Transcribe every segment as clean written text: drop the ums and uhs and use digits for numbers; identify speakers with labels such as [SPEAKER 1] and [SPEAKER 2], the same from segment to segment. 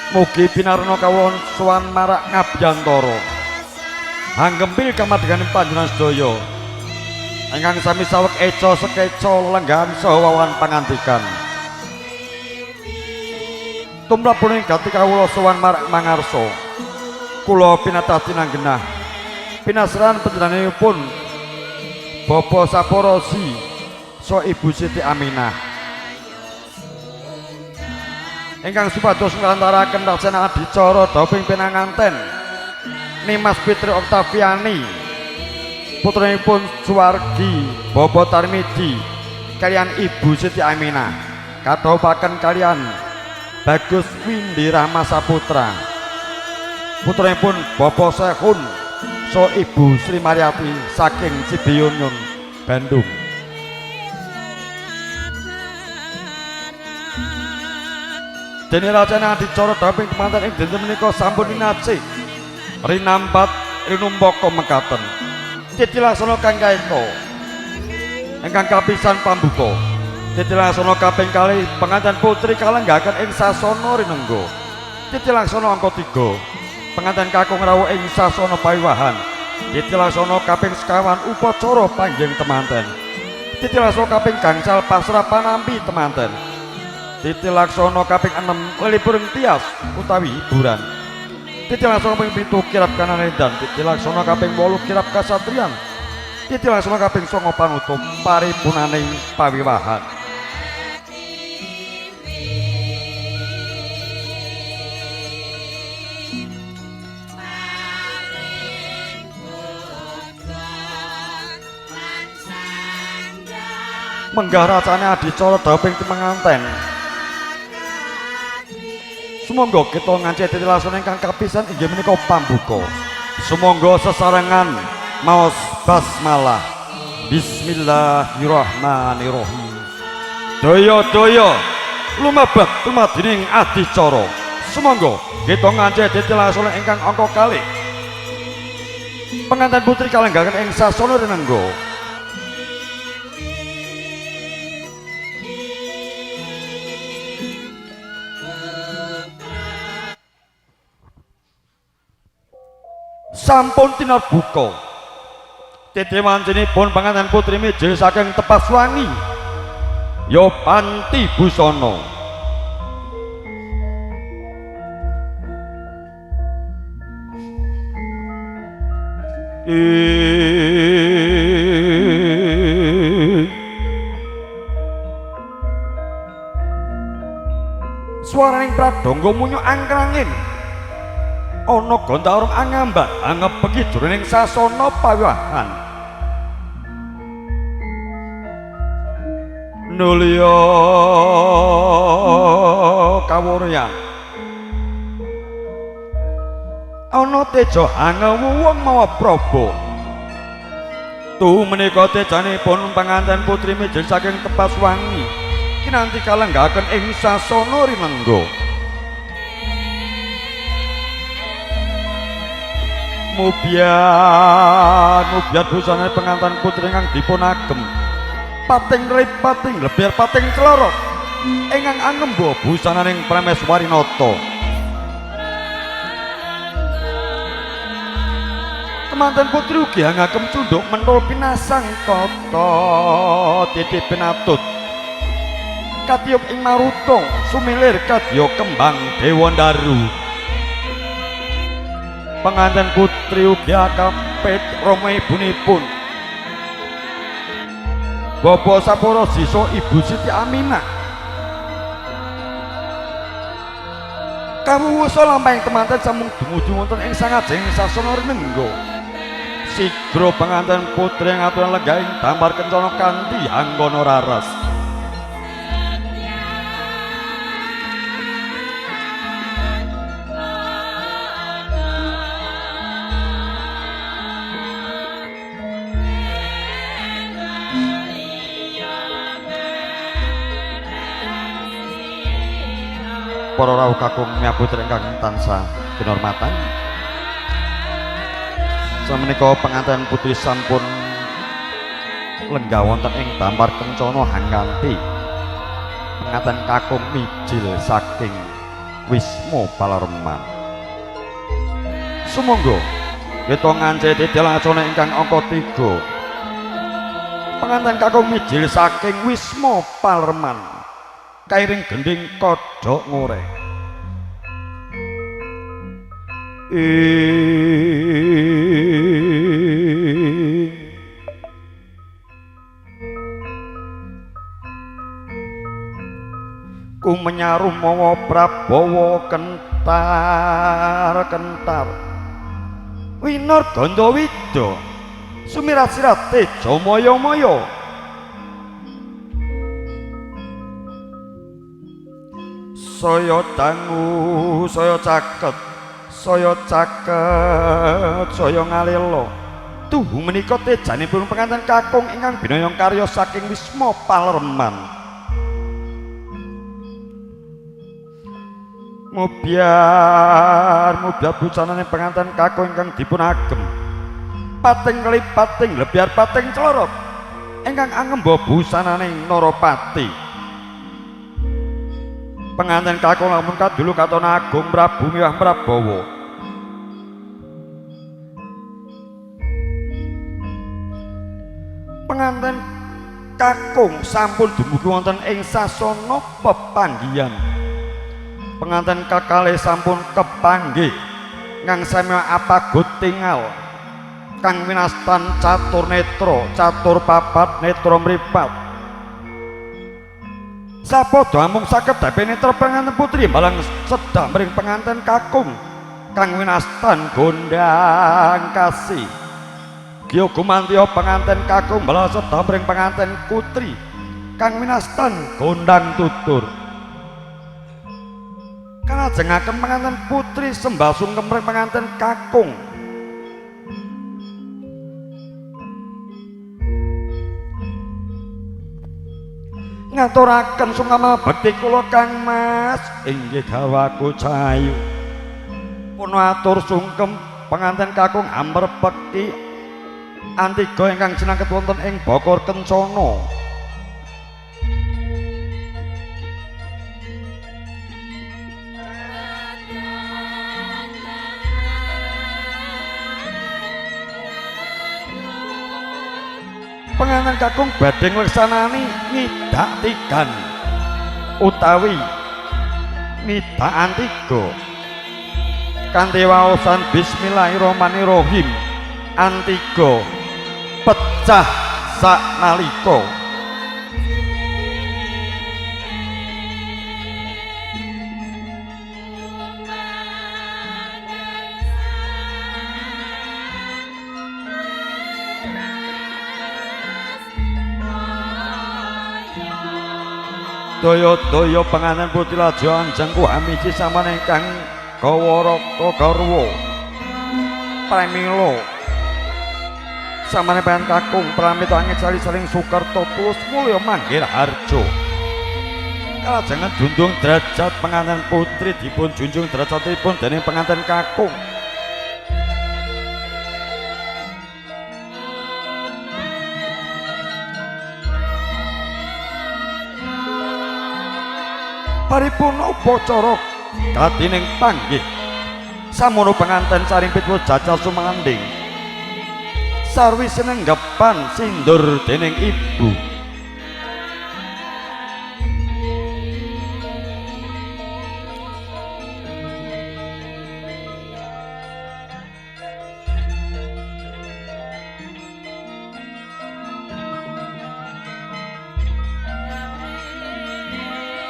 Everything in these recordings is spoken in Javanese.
[SPEAKER 1] Mugi pinarna kawula sowan marak ngabiyantara. Hanggempil kamardikan panjenengan sedaya. Ingkang sami saweg eca sekeca lelenggahan saha wawan pangandikan. Tumrap puning gati kawula sowan marak mangarsa. Kula pinatah tinanggenah. Pinasran panjenenganipun Bapak Saporosi so Ibu Siti Aminah. Ingkang supados nglantaraken racana adicara dawuhing pinanganten Nimas Fitri Oktaviani putranipun Suwargi Bapak Tarmiji kalian Ibu Siti Aminah kadhawuhaken kalian Bagus Windi Rahma Saputra putranipun Bapak Sehun so Ibu Sri Mariati saking Cibiyunyun Bandung. Dene racana adicara dawuhing kemanten ing dinten menika sampun winacik rinampat rinumpaka mekaten. Titi laksana kang kaeka ingkang kapisan pambuka. Titi laksana kaping kalih penganten putri kalenggahaken ing sasana rinengga. Titi laksana angka 3 penganten kakung rawuh ing sasana pawiwahan. Titi laksana kaping sekawan upacara panggih temanten. Titi laksana kaping gangsal pasrah panampi temanten. Titi laksana kaping 6 lelipuring tias utawi hiburan. Titi laksana kaping 7 kirab kananedan. Titi laksana kaping 8 kirab kasatriyan. Titi laksana kaping 9 panutup paripunaning pawiwahan. Menggah racane adicara dawuhing penganten. Sumangga kita ngancik titi laksana ingkang kapisan inggih menika pambuka. Sumangga sesarengan maos basmalah. Bismillahirrahmanirrahim. Daya-daya lumebet dumadining adicara. Sumangga kita ngancik titi laksana ingkang angka kalih. Pengantin putri kalenggahaken ing sasana rinengga. Sampun tinarbuka. Titi wancinipun panganten putri mijil saking Tepas Wangi ya Panti Busana. Swaraning pradangga munyo angkrangin. Ana gonta angambak angebeki jroning sasana pawiwahan. Nulya kawuryan. Ana teja angewuwung mawa praba. Tuhu menika tejanipun panganten putri mijil saking Tepas Wangi kinanti kalenggahaken ing sasana rinengga. Mubian mubian busana pengantin putri ingkang dipun agem pating rip pating lebir pating clorot ingkang angemba busananing Prameswari Nata. Kemanten putri ugi angagem cunduk mentul pinasang tata titi pinatut katiyup ing maruta sumilir kadya kembang dewandaru. Pengantin putri ugi akapit rama ibunipun Bapak Saporo Siso Ibu Siti Aminah. Kawuwusa lampahing temanten samung dumugi wonten ing sangajeng sasana rinengga. Sigra pengantin putri ngaturan lenggahing dampar kencana kanthi anggana raras. Para rawuh kakung miyaputri ingkang tansah kinurmatan. Samenika pengantin putri sampun lenggah wonten ing dampar kencana hanganti pengantin kakung mijil saking Wisma Palarman. Sumangga kita ngancik titi laksana ingkang angka 3. Penganten kakung mijil saking Wisma Palerman kairing gending kodhok ngoreh. Ku menyaruh mawa Prabawa kentar kentar winor gandawida sumirat-sirat teja maya-maya saya dangu saya caket saya caket saya ngalela. Tuhu menika tejanipun penganten kakung ingkang binayong karya saking Wisma Palerman. Mubyar mubyar busanane penganten kakung ingkang dipun agem pating kelipating lebyar pating clorot ingkang angemba busanane Narapati. Penganten kakung lamun kadulu katon agung Prabu miwah Prabawa. Penganten kakung sampun dumugi wonten ing sasana pepanggihan. Penganten kakalih sampun kepanggih ngangsami apagut tingal kang winastan catur netra catur papat netra mripat. Sapadha amung sakedhape netra penganten putri malang sedah mring penganten kakung kang winastan gondang kasih. Gya gumantiya penganten kakung malang sedah mring penganten putri kang winastan gondang tutur. Kalajengaken penganten putri sembah sungkem mring penganten kakung. Ngaturaken sungkama bekti kula Kang Mas. Inggih gawaku cayu. Pun atur sungkem penganten kakung amrepeki antiga ingkang sinangket wonten ing Bokor Kencana. Penganten kakung badhe ngleksanani ngidak tigan utawi ngidak antiga kanthi waosan bismillahirrahmanirrahim. Antiga pecah saknalika. Daya-daya penganten putri laju anjeng kuhamiji samane ingkang gawa raka garwa pramila samane penganten kakung pramita angit sali saling Sukerta tulus mulya manggih harja. Kalajengan dundung derajat penganten putri dipun junjung derajatipun dening penganten kakung. Paripurna upacara gatining panggih samono penganten saring pitwa jajal sumanding sarwi sinenggepan sindur dening ibu.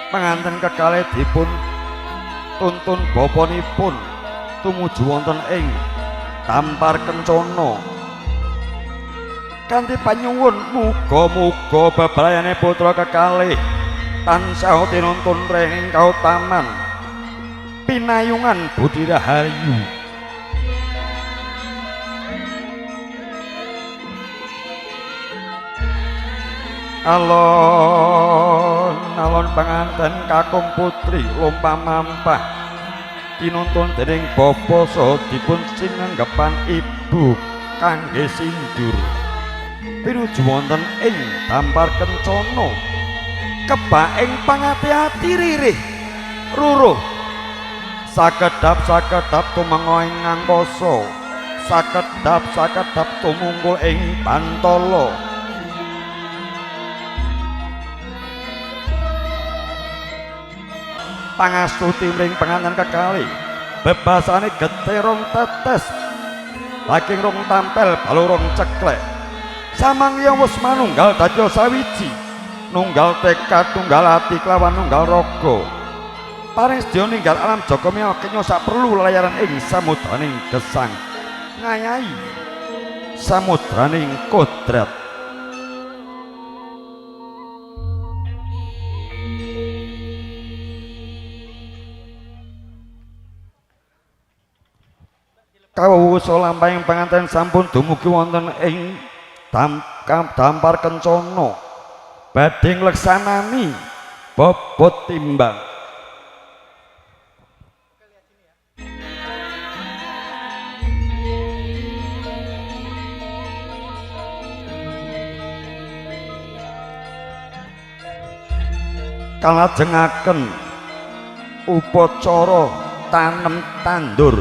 [SPEAKER 1] Penganten kekalih dipun tuntun bapanipun tumuju wonten ing Tampar Kencana kanthi panyuwun muga-muga bebrayane putra kekalih tansah tinuntun ring kautaman pinayungan budi rahayu. Alon alon penganten kakung putri lompah mampah tinuntun dening bapa saha dipun sinenggepan ibu kangge sindur pinuju wonten ing Tampar Kencana kebak ing pangati-ati ririh ruruh Sakedhap-sakedhap tumenga ing angkasa, sakedhap-sakedhap tumungkul ing pantala. Pangastuti mring penganten kekalih, bebasane getih rong tetes, daging rong tampel balu rong ceklek. Samangya wis manunggal dadi sawiji, nunggal tekad, tunggal ati kelawan nunggal raga. Paring sedya ninggal alam jaga mewa kenya sak perlu lelayaran ing samudraning gesang, ngayahi samudraning kodrat. Kawuwusa lampahing panganten sampun dumugi wonten ing dampar kencana badhe ngleksanani bobot timbang. Kalajengaken upacara tanem tandur.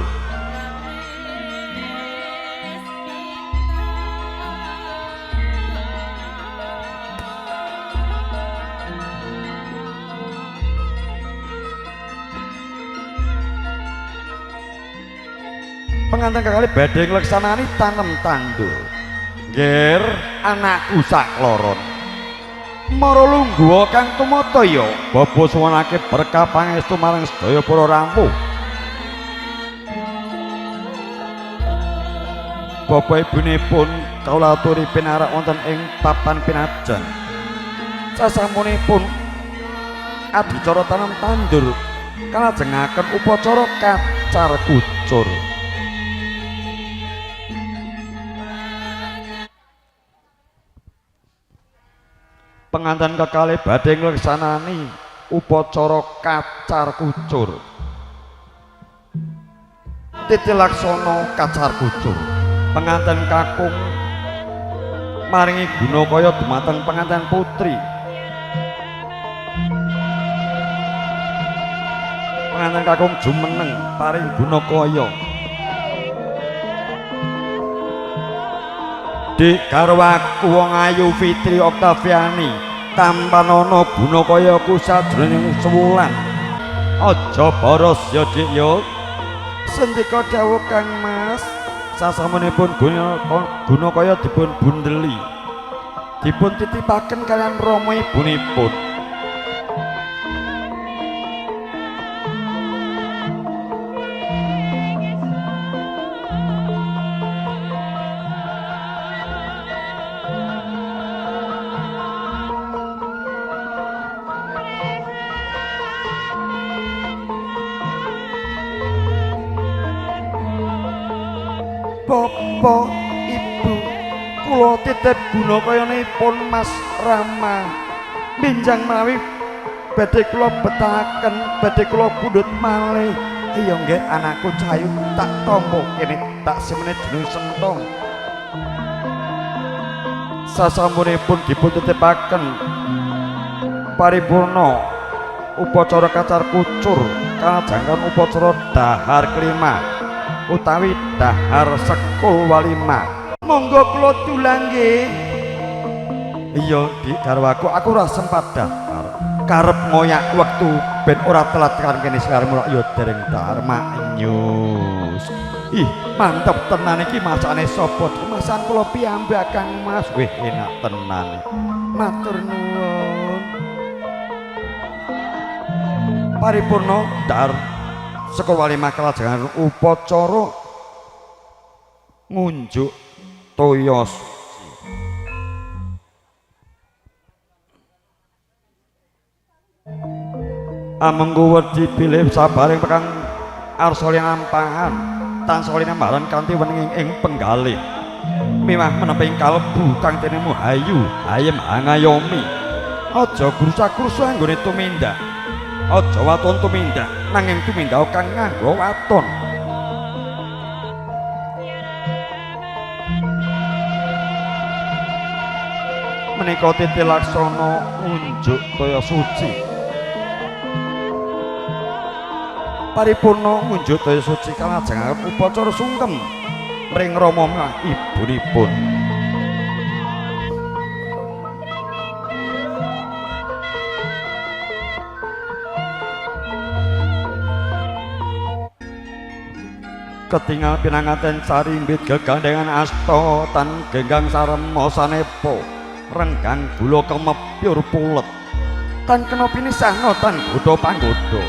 [SPEAKER 1] Pengantin kekalih badhe ngleksanani tanem tandur. Ngger anakku sakloron. Mara lungguha kang tumata ya, baba suwunake berkah pangestu marang sedaya para rawuh. Bapa ibunipun kawula aturi pinarak wonten ing papan pinajan. Sasampunipun adicara tanem tandur kalajengaken upacara kacar kucur. Pengantin kekalih badhe ngleksanani upacara kacar kucur. Titi laksana kacar kucur. Pengantin kakung maringi guna kaya dumateng pengantin putri. Pengantin kakung jumeneng paring guna kaya. Dik garwaku wong ayu Fitri Oktaviani, tampanana guna kaya ku sajroning sewulan. Aja boros ya Dik ya. Sendika dawuh Kang Mas. Sasampunipun guna kaya dipun bundeli, dipun titipaken kaliyan rama ibunipun. Bapak Ibu kula titip guna kayanipun Mas Rama minjang menawi badhe kula betahaken, badhe kula pundhut malih. Iya nggih anakku Cahayu, tak tampa kene tak semene jeneng sentong. Sasampunipun dipun titipaken paripurna upacara kacar kucur kalajengipun upacara dahar kelima utawi dahar sekul walima. Monggo kula dulang nggih. Iya Dik garwaku, aku ora sempat dahar, karep ngoyak wektu ben ora telat kan kene sekarang ya dereng dahar maknyus. Ih mantep tenan iki masakane sapa? Masakan kula piyambak Kang Mas. Wih enak tenan. Matur nuwun. Paripurna dahar sekul walima kalajengan upacara ngunjuk toya suci. Amengku wedi bilih sabaring pekang arsa linampahan tansah linambaran kanthi wenenging ing penggalih miwah meneping kalebu kang tinemu hayu ayem angayomi. Aja grusa-grusu anggone tumindak, aja waton tumindak, nanging tumindak kang nganggo waton. Menika titi laksana unjuk toya suci. Paripurna ngunjuk toya suci kalajengaken upacara sungkem mring rama ibunipun. Ketingal pinanganten sarimbit gegandengan asta tan genggang sarema sanepa renggang gula kemepyur pulet tan kena pinisahna tan godha panggodha.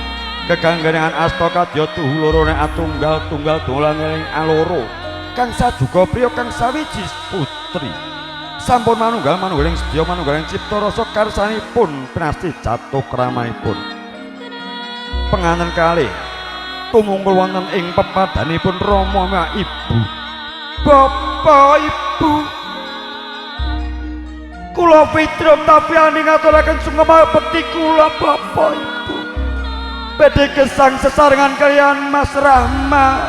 [SPEAKER 1] Gegandengan asta kadya tuhu lorone atunggal tunggal dolan ing aloro kang sajuga priya kang sawiji putri. Sampun manunggal manunggaling sedya manunggaling cipta rasa karsanipun pinasti jatuh kramanipun. Penganten kalih tumungkul wonten ing pepadhanipun rama ibu. Bapak ibu, kula Fitri Oktaviani ngaturaken sungkem bekti kula bapak ibu. Badhe gesang sesarengan kaliyan Mas Rahma.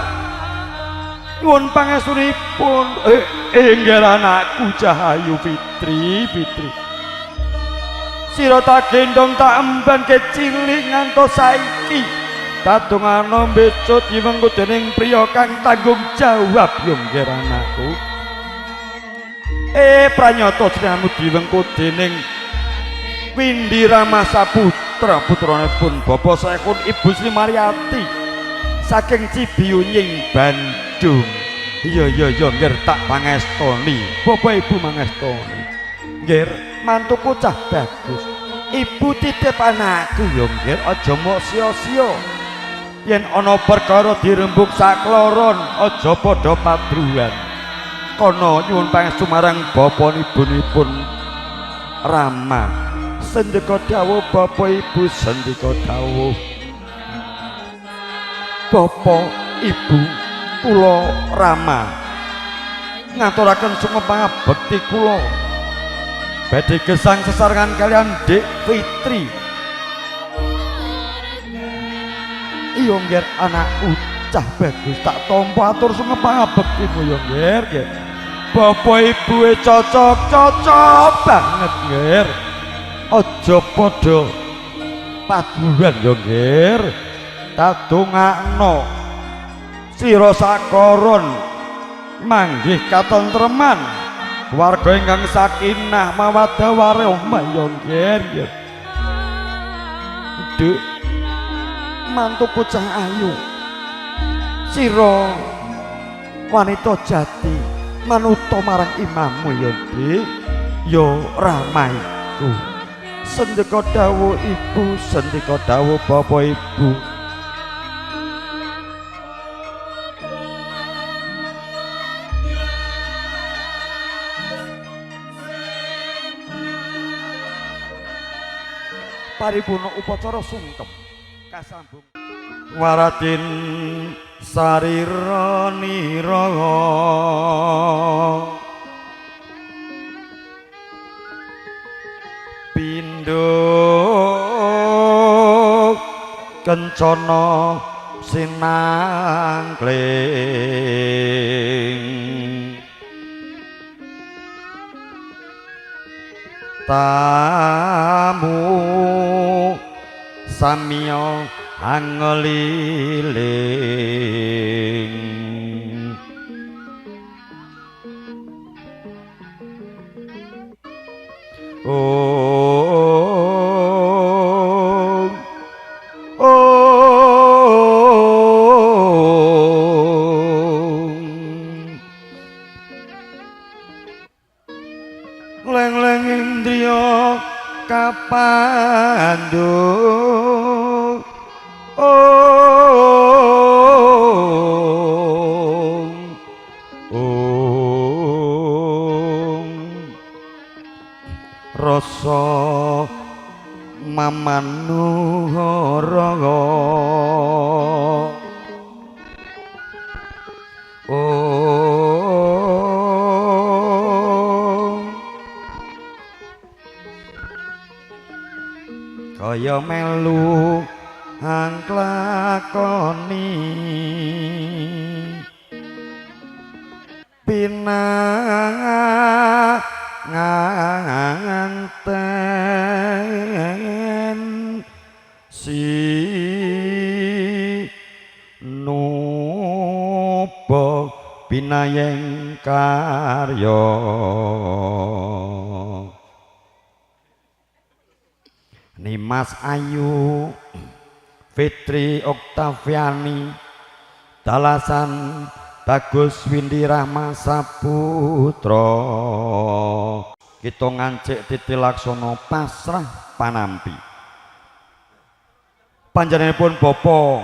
[SPEAKER 1] Nyuwun pangestunipun. Inggih anakku Cahayu Fitri, Fitri. Sira tak gendong tak emban kecilik ngantos saiki. Kadungana mbecut diwengku dening priya kang tanggung jawab yo nggih anakku. Pranyata jenenganmu diwengku dening Windi Rama Saputra putranipun Bapak Saekun Ibu Sri Mariati saking Cibiyunying Bandung. Iya iya iya nggih tak pangestoni. Bapak Ibu mangestoni. Nggih mantuku cah bagus. Ibu titip anakku yo nggih aja mok sia-sia. Yen ana perkara dirembug sakloron aja padha padruan. Kono nyuwun pangestu marang bapa ibunipun Rama. Sendika dawuh bapa ibu, sendika dawuh. Bapa ibu kula Rama ngaturaken sungkem pangabekti kula badhe gesang sesarengan kaliyan Dik Fitri. Iya nggih anakku cah bagus tak tampa atur sungkem pangabektimu ya nggih. Bapak ibuke cocok-cocok banget nggih. Aja padha paduan ya nggih. Kadongakno sira sakoron manggih katentreman keluarga ingkang sakinah mawaddah warahmah ya nggih. Dik mantuku cah ayu sira wanita jati manuta marang imamu ya Dik ya Ramaiku. Sendika dawuh ibu, sendika dawuh bapak ibu. Paripurna upacara sungkem kasambung waradin sarira nira pindho kencana sinangkling tamu samiya angeliling om om leng-leng indriya kapandhu om om rasa mamanuhara om kaya melu angklakoni pinanganten si binayeng karya. Nimas Ayu Fitri Oktaviani Dalasan Bagus Windi Rahma Saputra. Kita ngancik titi laksana pasrah panampi. Panjenenganipun Bapak